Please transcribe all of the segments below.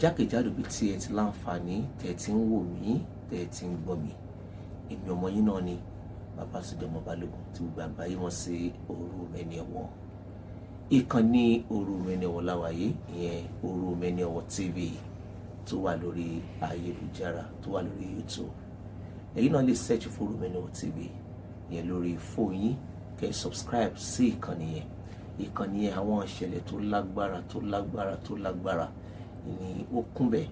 Jákèjádò bí tí ẹ ti láǹfààní tẹ́ ti ń wò mí, tẹ́ ti ń gbọ́ mi. Èmi ọmọ yín náà ni Babátúndé ọmọ Balógun tí gbogbo àgbáyé mọ̀ sí Òru Mẹ́ni Ọ̀wọ̀. Ìkànnì Òru Mẹ́ni Ọ̀wọ̀ láwàyé, ìyẹn Òru Mẹ́ni Ọ̀wọ̀ TV tó wà lórí ayélujára, tó wà lórí YouTube. Ẹ̀yin náà lè search fún Òru Mẹ́ni Ọ̀wọ̀ TV ìyẹn lórí fóònù yín, kẹ́ ẹ subscribe sí ìkànnì yẹn. Ìkànnì yẹn, àwọn ìṣẹ̀lẹ̀ tó lágbára, tó lágbára, tó lágbára ni ó kún bẹ́ẹ̀.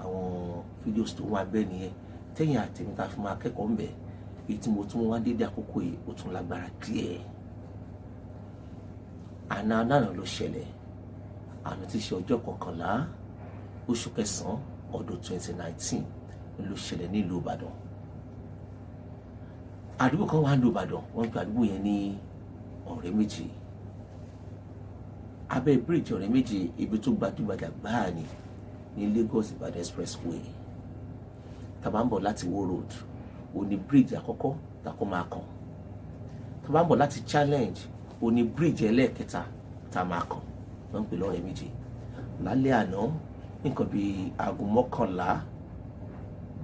Àwọn videos tó wà bẹ́ẹ̀ nìyẹn tẹ́yìn àtẹ̀mí tá a fi máa kẹ́kọ̀ọ́ ńbẹ̀. Èyí tí mo tún wá dédé àkókò yìí, ó tún lágbára díẹ̀. Àná àná ló ṣẹlẹ̀. Àná tí í ṣe ọjọ́ 11 oṣù kẹsàn-án ọdún 2019 ló ṣẹlẹ̀ nílùú Ìbàdàn. Àdúgbò kan wà nílùú Ìbàdàn, wọ́n ń pe àdúgbò yẹn ní Ọ̀rẹ́ Méjì. Abẹ́ bíríìjì Ọ̀rẹ́ Méjì, ibi tó gbajúgbajà gbáà ni ní Lagos Ìbàdàn Expressway. Tá bá ń bọ̀ láti Ìwó Road, òní bíríìjì àkọ́kọ́ tá kọ́ máa kàn. Tá bá ń bọ̀ láti Challenge, òní bíríìjì ẹlẹ́ẹ̀kẹta tá máa kàn. Wọ́n ń pè lọ́rẹ́ méjì. Lálẹ́ àná, nǹkan bíi aago 11,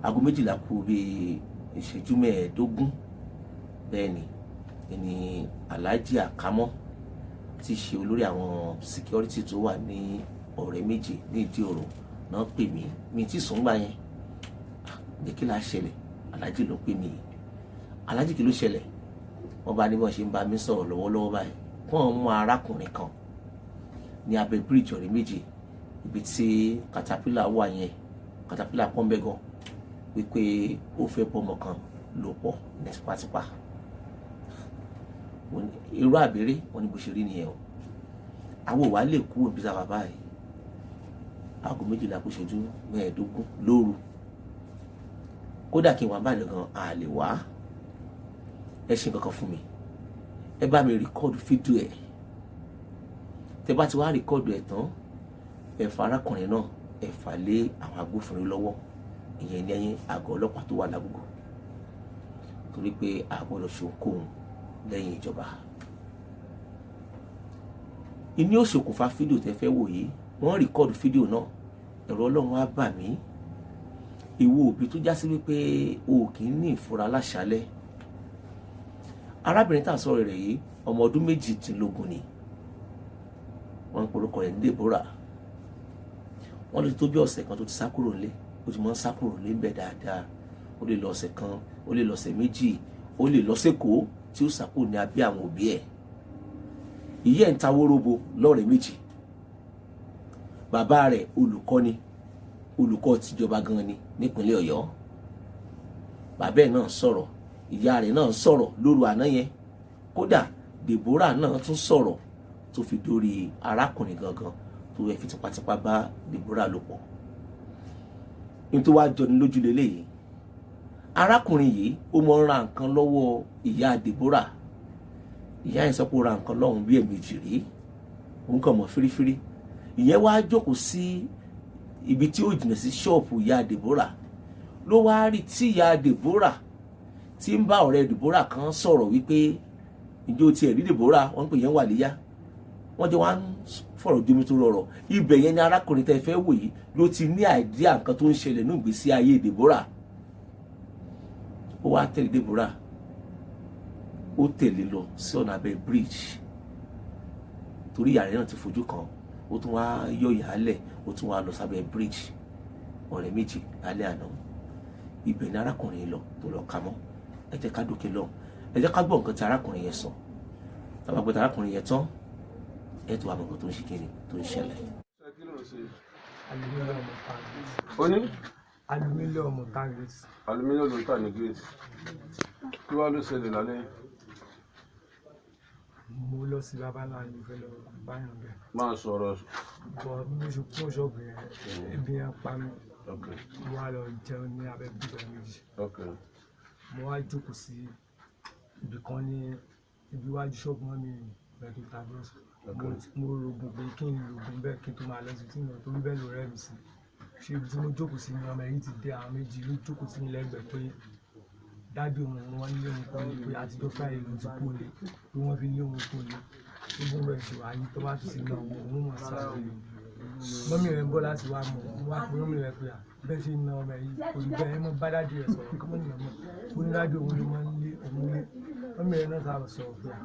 aago 12 kù bíi ìṣẹ́jú 15, bẹ́ẹ̀ ni Alhaji Akamọ́ tí ṣe olórí àwọn security tó wà ní Ọ̀rẹ́ Méjì ní Ìdí Òrò náà pè mí. Mi tí sùn gbà yẹn jẹ́. Kí la ṣẹlẹ̀? Alhaji ló pè mí. Alhaji, kí ló ṣẹlẹ̀? Wọ́n bá ní bọ́n ṣe ń bá mi sọ̀rọ̀ lọ́wọ́lọ́wọ́ báyìí, wọ́n mú arákùnrin kan ní abẹ́ bíríìjì Ọ̀rẹ́ Méjì, ibi tí caterpillar wà yẹn, caterpillar pọ́nbẹ́ gan, wípé ó fẹ́ bọ́mọ kan lò pọ̀ ní tipátipá. Irú àbẹ̀rẹ̀ wọn ni bó ṣe rí nìyẹn o. Àwọn òwà lè kú òbí sábà báyìí, aago 12 kù ìṣẹ́jú 15 lóru. Kódà kí n wà báyìí gan, a lè wá. Ẹ ṣe nǹkan kan fún mi, ẹ bá mi record fídíò ẹ̀. Tẹ bá ti wá record ẹ̀ tán, ẹ fa arákùnrin náà, ẹ fà lé àwọn agbófinró lọ́wọ́, ìyẹn ní ẹ̀yìn àgọ́ ọlọ́pàá tó wà lágùgù, torí pé a gbọ́dọ̀ ṣe ohunkóhun lẹ́yìn ìjọba. Ìní ó ṣokùnfà fídíò tẹ́ fẹ́ wò yìí. Wọ́n record fídíò náà. Ẹ̀rọ Ọlọ́run á bà mí. Ìwọ òbí tó já sí wípé o kì í ní ìfura láṣálẹ́. Arábìnrin tá à ń sọ̀rọ̀ rẹ̀ yìí, ọmọ ọdún 18 ni. Wọ́n ń porúkọ rẹ̀ ní Deborah. Wọ́n lè tó bí ọ̀sẹ̀ kan tó ti sá kúrò nílé. Ó ti máa ń sá kúrò nílé bẹ́ẹ̀ dáadáa. Ó lè lọ ọ̀sẹ̀ kan, ó lè lọ ọ̀sẹ̀ 2, ó lè lọ sẹ́kọ̀ọ́ tí ó sá kúrò ní abẹ́ àwọn òbí ẹ̀. Ìyá ẹ̀ ń ta wóróbo lọ́rẹ̀ẹ́ méjì. Bàbá rẹ̀ olùkọ́ ni, olùkọ́ tìjọba gan ni nípínlẹ̀ Ọ̀yọ́. Bàbá ẹ̀ náà sọ̀rọ̀, ìyá rẹ̀ náà sọ̀rọ̀ lóru àná yẹn. Kódà Deborah náà tún sọ̀rọ̀ tó fi dórí arákùnrin gangan tó fẹ́ fi tipátipá bá Deborah lò pọ̀. Nítorí wàá jọni lójú lélẹ́yìí, arákùnrin yìí, ó mọ ń ra nǹkan lọ́wọ́ ìyá Deborah. Ìyá yẹn sọ pé ó ra nǹkan lọ́hùn bí ẹ̀ẹ̀mejì rí, òun kàn mọ́ fírífírí. Ìyẹn wá jókòó sí ibi tí ó jìnnà sí ṣọ́ọ̀pù ìyá Deborah, ló wá rí tí ìyá Deborah tí ń bá ọ̀rẹ́ Deborah kan sọ̀rọ̀ wípé, "Ìjọ tiẹ̀ rí Deborah?" Wọ́n ń pè yẹn wà léyà. Wọ́n jọ wá ń fọ̀rọ̀ jomi tó rọrọ̀. Ibẹ̀ yẹn ni arákùnrin tẹ́ fẹ́ wò yìí ló ti ní idea nǹkan tó ń ṣẹlẹ̀ ní ìgbésí ayé Deborah. Ó wá tẹ̀lé Deborah, ó tẹ̀lé lọ sí ọ̀nà abẹ́ bridge, torí ìyá rẹ̀ náà ti fojú kan. Ó tún wá yọ ìyálẹ̀, ó tún wá lọ sábẹ́ bridge Ọ̀rẹ́ Méjì lálẹ́ àná. Ibẹ̀ ni arákùnrin lọ tó lọ ka mọ́. Ẹ jẹ́ ká dókè lọ, ẹ jẹ́ ká gbọ́ nǹkan tí arákùnrin yẹn sọ. Tàbá gbọ́ tí arákùnrin yẹn tán, ẹ tó wà mọ̀ nǹkan tó ń ṣe, kíni tó ń ṣẹlẹ̀. Kí ló ń ṣe? Aluminium tank. Ó ní? Aluminium tank. Aluminium ló ń tà ní gate. Kí wàá ló ṣẹlẹ̀ lálẹ́? Mo lọ sí babalá, mo fẹ́ lọ báyọ̀ bẹ́ẹ̀. Máa sọ̀rọ̀. Bọ̀ bí mo ṣe kún ṣọ́ọ̀bù yẹn, ebi yẹn pa mí. Mo wá lọ jẹun ní abẹ́ bíbẹ̀ méjì. Mo wá jókòó sí ibì kan ní ibi iwájú ṣọ́ọ̀bù mọ́ mi bẹ́ẹ̀ tó ta bọ́ọ̀sì. Mo rògùn pé kí n rògùn bẹ́ẹ̀ kí n tó máa lọ sí tí mo torí bẹ́ẹ̀ ló rẹ́ mi sí. Ṣé ibi tí mo jókòó sí ni ọmọ yìí ti dé. Àwọn méjì ló jókòó sí mi lẹ́gbẹ̀ẹ́ pé dájú òun, wọn lé òun kó lé, pé àtijọ́ Friday ló ti kó lé, pé wọ́n fi lé òun kó lé, pé bóun bẹ́ẹ̀ ṣe wà ní tó bá tún sí náà òun mọ̀ sáré. Mọ́mí rẹ̀ ń bọ̀ láti wá mọ̀. Mo wá pé mọ́mí rẹ̀ pé à bẹ́ẹ̀ ṣe ń na ọmọ yìí kò ní bẹ́ẹ̀ mọ́ bá dáàdì rẹ̀ sọ̀rọ̀ kí mọ́mí rẹ̀ mọ̀. Ó ní dáàdì òun ló máa ń lé òun lé. Mọ́mí rẹ̀ náà sábà sọ̀rọ̀ pé à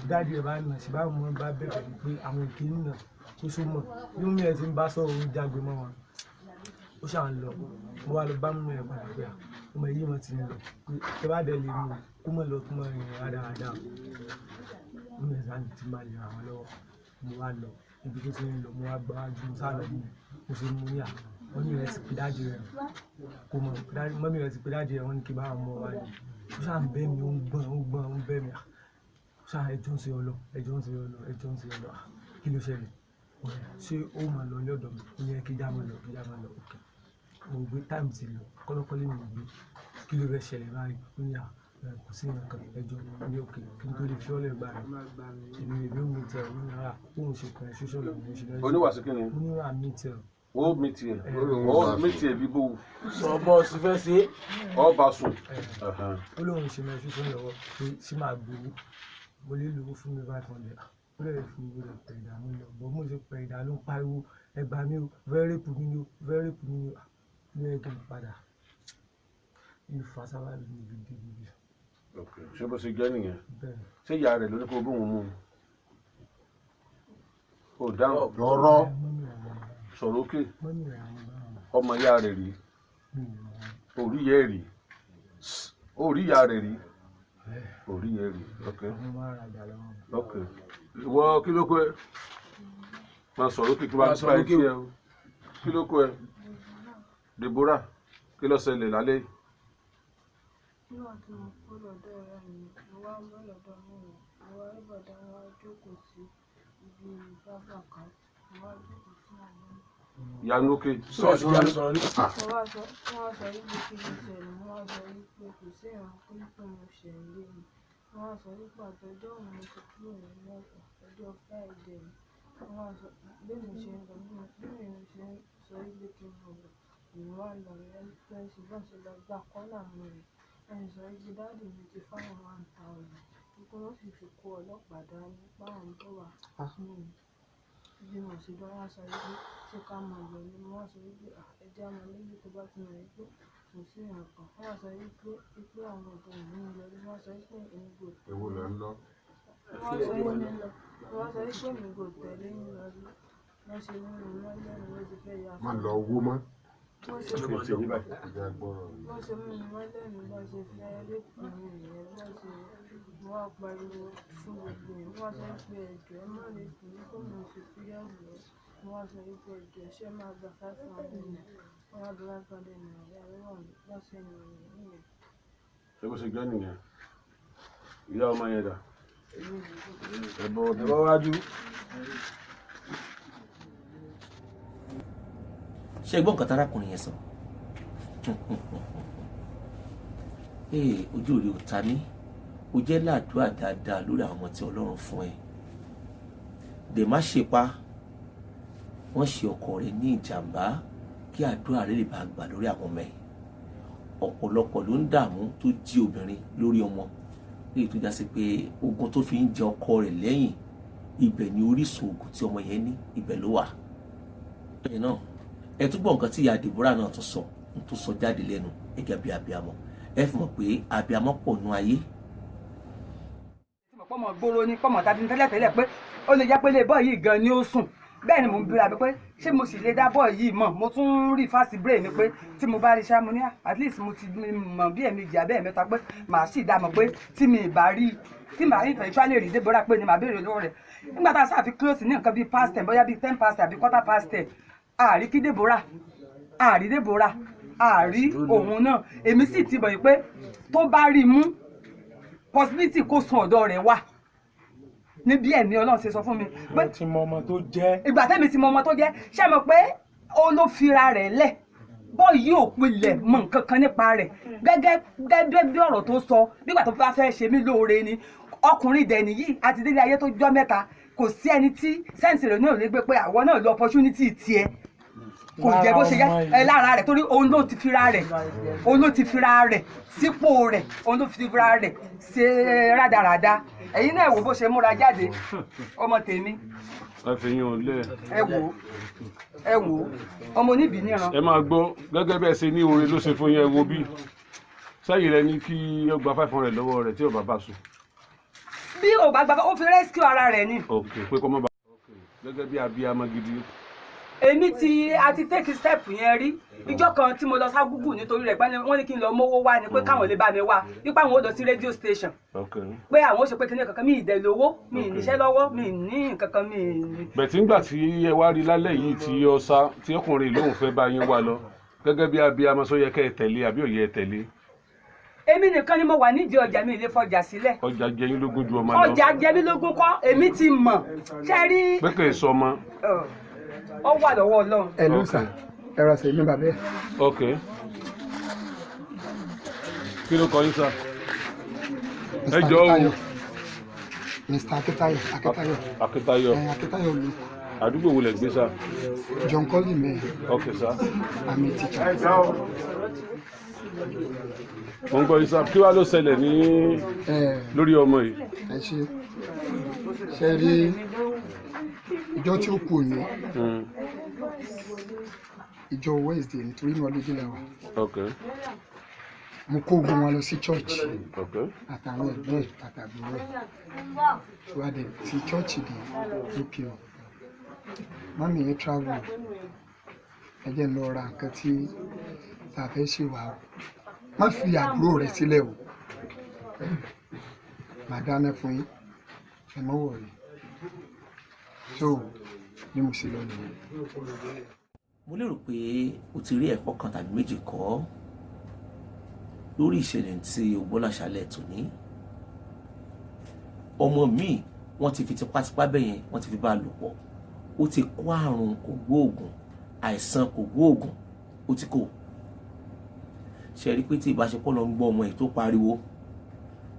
dáàdì rẹ̀ bá ń nà sí báwo mo bá bẹ̀bẹ̀ ni pé àwọn èké ń nà kó só mọ̀. Bí mọ́mí rẹ̀ ti ń bá sọ̀rọ̀ òun jágbe mọ́ wọn. Ó ṣà ń lọ. Mo wá lọ bá mọ́mí rẹ̀ padà pé à ọmọ yìí mọ̀ ti ń lọ. Pé tẹ bá dẹ̀ lè mú kó mọ̀ lọ kó mọ̀ rìn rádaràda. Mọ́mí rẹ̀ sáà ti máa lè ràn wọ́n lọ́wọ́. Mo wá lọ ibi tó ti ń lọ, mo wá gba wájú, mo sá lọ mú. Mo ṣe mú ní à mọ́mí rẹ̀ ti pe dáàdì rẹ̀ kó mọ̀. Mọ́mí rẹ̀ ti pe dáàdì rẹ̀, wọ́n ní kí bá wọn mọ wá ní. Ó ṣà ń bẹ́ mi, ó ń gbọ̀n, ó ń gbọ̀n, ó ń bẹ́ mi. Ó ṣà ẹjọ́ ń ṣe ọ lọ, ẹjọ́ ń ṣe ọ lọ, ẹjọ́ ń ṣe ọ lọ. Kí ló ṣẹlẹ̀? Ṣé ó máa lọ ní ọ̀dọ̀ mi? Ó ní kí já máa lọ, kí já máa lọ. Okay. Mo gbé táìmù ti lọ, kọ́lọ́kọ́lé mi gbé. Kí ló fẹ́ ṣẹlẹ̀ báyìí? Ó ní à kò sí nǹkan ẹjọ́ ní òkè kí n tó lè fi ọ́lẹ̀ gbà mí. Èmi èmi ò mi tẹ̀ ọ́ ní ara òun ṣe kàn ṣoṣo lọ mo ṣe lọ́jọ́. Oníwàásù kí ni? Mo ní ra mi tẹ̀ ọ́. Ó mi tiẹ̀, ó mi tiẹ̀ bí bó. Sọ bọ́ sí fẹ́ ṣe. Ọ bá sùn. Ó lóun ṣe mọ ṣoṣo lọ́wọ́ pé ṣé máa gbowó. Mo lè lówó fún mi 500. Ó lè fún mi lè pẹ̀ ìdá mi lọ. Bọ́ mo ṣe pẹ̀ ìdá ló ń pariwo ẹgbà mi o, fẹ́ rẹ́pù mi ni o, fẹ́ rẹ́pù mi ni o. Ní ẹ kí n padà. Ìfà sábà mi níbi dé bíbí. Ṣé bó ṣe jẹ́ nìyẹn? Bẹ́ẹ̀. Ṣé ìyá rẹ̀ ló ní kó bóun mú un? Ó dáhùn. Lọ́rọ́. Sọ̀rọ̀ òkè. Ọmọ ìyá rẹ̀ rí. Orí ìyá ẹ̀ rí. Orí ìyá rẹ̀ rí. Orí ìyá ẹ̀ rí. Ok. Ok. Ìwọ kí ló kó ẹ? Máa sọ̀rọ̀ òkè kí wọ́n á bá ẹ kí ẹ o. Kí ló kó ẹ? Deborah, kí ló ṣẹlẹ̀ lálẹ́ yìí? Nígbà tí mo kúrò lọ́dọ̀ ọ̀rẹ́ mi, mo wá ń bọ̀ lọ́dọ̀ mummy mi, mo wá rí bọ̀dá wá jókòó sí ibi bábà kan, mo wá jókòó sí àná. Ìyanu òkè. Sọ̀rọ̀ ní. Mo wá sọ wọ́n wá sọ wípé kí ló ṣẹlẹ̀, mo wá sọ wípé kò sí ìran pé mo ṣẹ̀ ń lé mi. Wọ́n wá sọ wípé àtọjọ́ òun mo ti kúrò nínú ọkọ̀, ọjọ́ Friday ni. Wọ́n wá sọ bí mo ṣe ń lọ, bí mo ṣe ń sọ wípé kí n mọ̀ lọ, èmi wá lọ rẹ́ ṣe bá ṣe lọ gbá kọ́nà mi rè. Ẹni sọ wípé dáàdì mi ti fáwọn 1000, wípé wọ́n sì fi kó ọlọ́pàá dání báwọn ń bọ̀ wá mú mi. Bí mo ṣe lọ, wọ́n sọ wípé ṣé ká máa lọ ni. Wọ́n sọ wípé ẹ jẹ́ á máa lọ tó bá ti mọ̀ wípé kò sí nǹkan. Wọ́n sọ wípé wípé àwọn ọ̀dọ́ mi ń lọ. Wọ́n sọ wípé èmi kò tẹ̀lé. Èwo lẹ̀ ń lọ? Wọ́n sọ wípé èmi kò tẹ̀lé yín lọ. Wọ́n ṣe mú mi mọ́lẹ̀ ni wọ́n ti fẹ́ ya Má lọ owó mọ́. Wọ́n ṣe mú mi mọ́lẹ̀ ni wọ́n ṣe fẹ́ rẹ́pù mi nìyẹn. Wọ́n ṣe wọ́n pariwo fún gbogbo èèyàn. Wọ́n sọ wípé ẹjọ́ ẹ má rẹ́pù mi kó mo ṣe píríọ̀dù lọ. Wọ́n sọ wípé ẹjọ́ ṣé máa gba 500 naira. Wọ́n wá gba 500 naira lọ́wọ́ mi. Wọ́n ṣe nà mí nìyẹn. Ṣé bó ṣe jẹ́ nìyẹn? Ìyá ọmọ yẹn dà? Ẹ bọ́ wájú. Ṣé ẹ gbọ́ nǹkan tárákùnrin yẹn sọ? Ee, ojú rẹ ò ta mí. O jẹ́ làdúrà dáadáa lórí àwọn ọmọ tí Ọlọ́run fún ẹ. Dè má ṣe pa. Wọ́n ṣe ọkọ rẹ ní ìjàmbá kí àdúrà rẹ lè bá gbà lórí àwọn ọmọ ẹ. Ọ̀pọ̀lọpọ̀ ló ń dààmú tó jí obìnrin lórí ọmọ. Léyìí tó já sí pé ogun tó fi ń jẹ ọkọ rẹ̀ lẹ́yìn, ibẹ̀ ni orísun ogun tí ọmọ yẹn ní, ibẹ̀ ló wà. Lẹ́yìn náà, ẹ tún gbọ́ nǹkan tí ìyá Deborah náà tún sọ, ń tún sọ jáde lẹ́nu gẹ́gẹ́ bí abiyamọ. Ẹ fi mọ̀ pé abiyamọ pọ̀ nú ayé. Pọ́mọ gbòòrò ni pọ́mọ tàbí tẹ́lẹ̀tẹ́lẹ̀ pé ó lè jẹ́ pé lè bọ́ yìí gan ni ó sùn. Bẹ́ẹ̀ ni mò ń bira mi pé ṣé mo sì lè dá bọ́ yìí mọ̀. Mo tún rí fásitì brain mi pé tí mo bá rí ṣá mo ní at least mo ti mọ̀ bí ẹ̀mejì abẹ́ ẹ̀mẹ́ta pé màá sì dá mọ̀ pé tí mi bá rí tí màá rí eventually rí Deborah pé ni màá béèrè lọ́wọ́ rẹ̀. Nígbà tá a sáà fi close ní nǹkan bíi past ten, bóyá bíi 10:10 àbí 10:15, àrí kí Deborah, àrí Deborah, àrí òun náà. Èmi sì ti mọ̀ pé tó bá rí mú possibility kó sun ọ̀dọ̀ rẹ̀ wà. Níbi ẹ̀mí Ọlọ́run ṣe sọ fún mi. Mo ti mọ ọmọ tó jẹ́. Ìgbà tẹ́mi ti mọ ọmọ tó jẹ́, ṣé mọ̀ pé ó ló fira rẹ̀ lẹ̀. Bọ́ yìí ò pilẹ̀ mọ nǹkan kan nípa rẹ̀. Gẹ́gẹ́ bí ọ̀rọ̀ tó sọ, nígbà tó bá fẹ́ ṣe mí lóore ni. Ọkùnrin dẹ̀ nìyí àti délé ayé tó jọ́ mẹ́ta. Kò sí ẹni tí sẹ́ǹsì rẹ̀ náà lè gbé pé àwọn náà lo opportunity tiẹ̀. Kò jẹ́ bó ṣe jẹ́ ẹ lára rẹ̀ torí òun ló ti fira rẹ̀, òun ló ti fira rẹ̀ sípò rẹ̀, òun ló ti fira rẹ̀ ṣe rádaràda. Ẹ̀yin náà wò bó ṣe múra jáde, ọmọ tèmi. Ẹ fi yín òun lẹ̀. Ẹ wò, ẹ wò, ọmọ oníbì níran. Ẹ máa gbọ́, gẹ́gẹ́ bẹ́ẹ̀ ṣe ní oore ló ṣe fún yín. Ẹ wo bí sẹ́yìn rẹ ní kí ó gba 500 lọ́wọ́ rẹ̀ tí ò bá bá sùn. Bí ò bá gba, ó fi rescue ara rẹ̀ ni. Ok, pé kọ́ mọ́ bá, gẹ́gẹ́ bí abiyamọ gidi. Èmi ti a ti take step yẹn rí. Ìjọ kan tí mo lọ ságúgù nítorí rẹ̀, pé wọ́n ní kí n lọ mówó wá ni, pé káwọn lè bá mi wá, wípé àwọn ò lọ sí radio station, pé àwọn ò ṣe pé kíní kankan. Mi ì dẹ̀ lówó, mi ì níṣẹ́ lọ́wọ́, mi ì ní nǹkan kan, mi ì ní. Bẹ̀tí ńgbà tí ẹ wá rí lálẹ́ yìí tí ó sá, tí ọkùnrin lòun fẹ́ bá yín wá lọ, gẹ́gẹ́ bí abiyamọ, sọ yẹ kẹ́ ẹ tẹ̀lé àbí ò yẹ ẹ tẹ̀lé? Èmi nìkan ni mo wà nídìí ọjà, mi ì lè fọjà sílẹ̀. Ọjà jẹ yín lógún ju ọmọ lọ. Ọjà jẹ mí lógún kọ́, èmi ti mọ̀ ṣe rí. Pé kò sọ ọmọ. Ọ wà lọ́wọ́ Ọlọ́run. Ẹ ló sà, ẹ rà sẹ́yìn bàbá ẹ. Ok, kí ló kọ yín sá? Ẹ jọ̀ọ́ o. Akitayo, Mr Akitayo, Akitayo. Akíntayọ̀. Ẹ Akitayo lu. Àdúgbò wo lẹ gbé sá? John Collin mẹ. Ok sá. I'm a teacher. Mo ń gbọ́ yín sá, kí wàá ló ṣẹlẹ̀ ní Ẹ lórí ọmọ yìí? Ẹ ṣe rí ìjọ tí ó kù ní ìjọ Wednesday, nítorí inú ọlọ́dún la wà. Mo kó ogun wọn lọ sí church àtàwọn ẹ̀gbọ́n ẹ̀ àtàbúrò ẹ̀ wádìí ti church dé lókè o. Mummy yẹn travel, ẹ jẹ́ n lọ ra nǹkan tí tá a fẹ́ ṣe wà o. Má fi àbúrò rẹ sílẹ̀ o, màá dáná fún yín, ẹ mọ́ wọ̀rí. So bí mo ṣe lọ nìyẹn. Mo lérò pé o ti rí ẹ̀kọ́ kan tàbí méjì kọ́ lórí ìṣẹ̀lẹ̀ tí o gbọ́ láṣálẹ̀ tòní. Ọmọ míì, wọ́n ti fi tipátipá bẹ́yẹn, wọ́n ti fi bá a lò pọ̀, ó ti kó àrùn kògbóògùn, àìsàn kògbóògùn, ó ti kó ṣe rí pé tí ìbáṣepọ̀ lọ ń gbọ́ ọmọ yìí tó pariwo,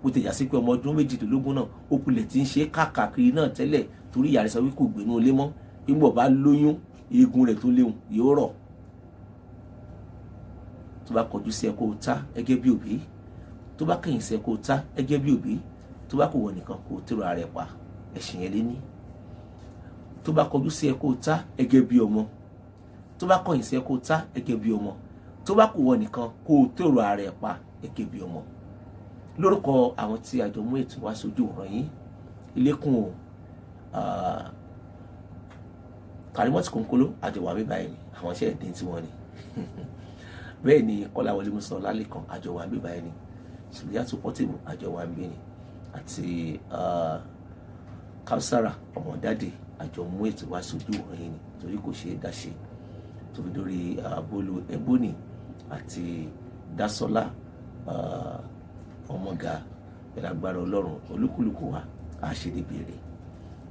bó ti yà sí pé ọmọ ọdún 18 náà, ó kulẹ̀ tí ń ṣe káàkiri náà tẹ́lẹ̀, torí ìyá rẹ̀ sọ wípé kò gbénú ilé mọ́, nígbà bá lóyún, eegun rẹ̀ tó léwu yóò rọ̀. Tó bá kọjú sí ẹ kó o ta gẹ́gẹ́ bí òbí, tó bá kẹ̀yìn sí ẹ kó o ta gẹ́gẹ́ bí òbí, tó bá kò wọ nìkan kó o tèrò ara ẹ pa ẹ̀sìn yẹn lé ní. Tó bá kọjú sí ẹ kó o ta gẹ́gẹ́ bí ọmọ, tó bá kọ̀yìn sí ẹ kó o ta gẹ́gẹ́ bí ọmọ, tó bá kò wọ nìkan kó o tèrò ara ẹ pa gẹ́gẹ́ bí ọmọ. Lórúkọ àwọn tí a jọ mú ètò wá sójú ọ̀rọ̀ yín, ilékun o, Kàrímọ́tì Kòńkóló, àjọwà mi báyìí ni àwọn iṣẹ́ ìdín tí wọ́n ní. Bẹ́ẹ̀ ni Kọ́láwọlé Musa Ọlálẹ́kan, àjọwà mi báyìí ni Sùlíyàtú Pọ́tìmù, àjọwà mi ni, àti Kausara Ọmọdáde, àjọ mú ètò wá sójú ọ̀rọ̀ yín ni, torí kò ṣeé dá ṣe, tó fi dórí Bólú Ẹbónì àti Dásọ́lá Ọmọga. Pẹ̀lú agbára Ọlọ́run, olúkúlùkù wa á ṣe débi èrè.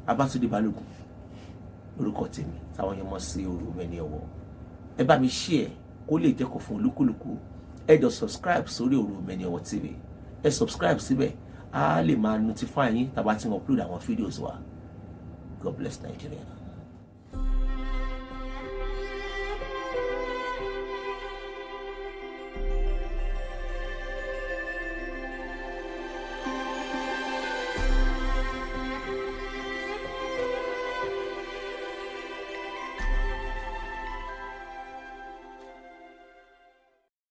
Abátúndé Balógun lórúkọ tèmi, táwọn yẹn mọ̀ sí Òru Mẹ́ni Ọ̀wọ̀. Ẹ bá mi share kó lè jẹ́kọ̀ọ́ fún olúkúlùkù. Ẹ jọ subscribe sórí Òru Mẹ́ni Ọ̀wọ̀ TV. Ẹ subscribe síbẹ̀, á lè máa notify yín tàbá tí wọ́n upload àwọn videos wa. God bless Nigeria.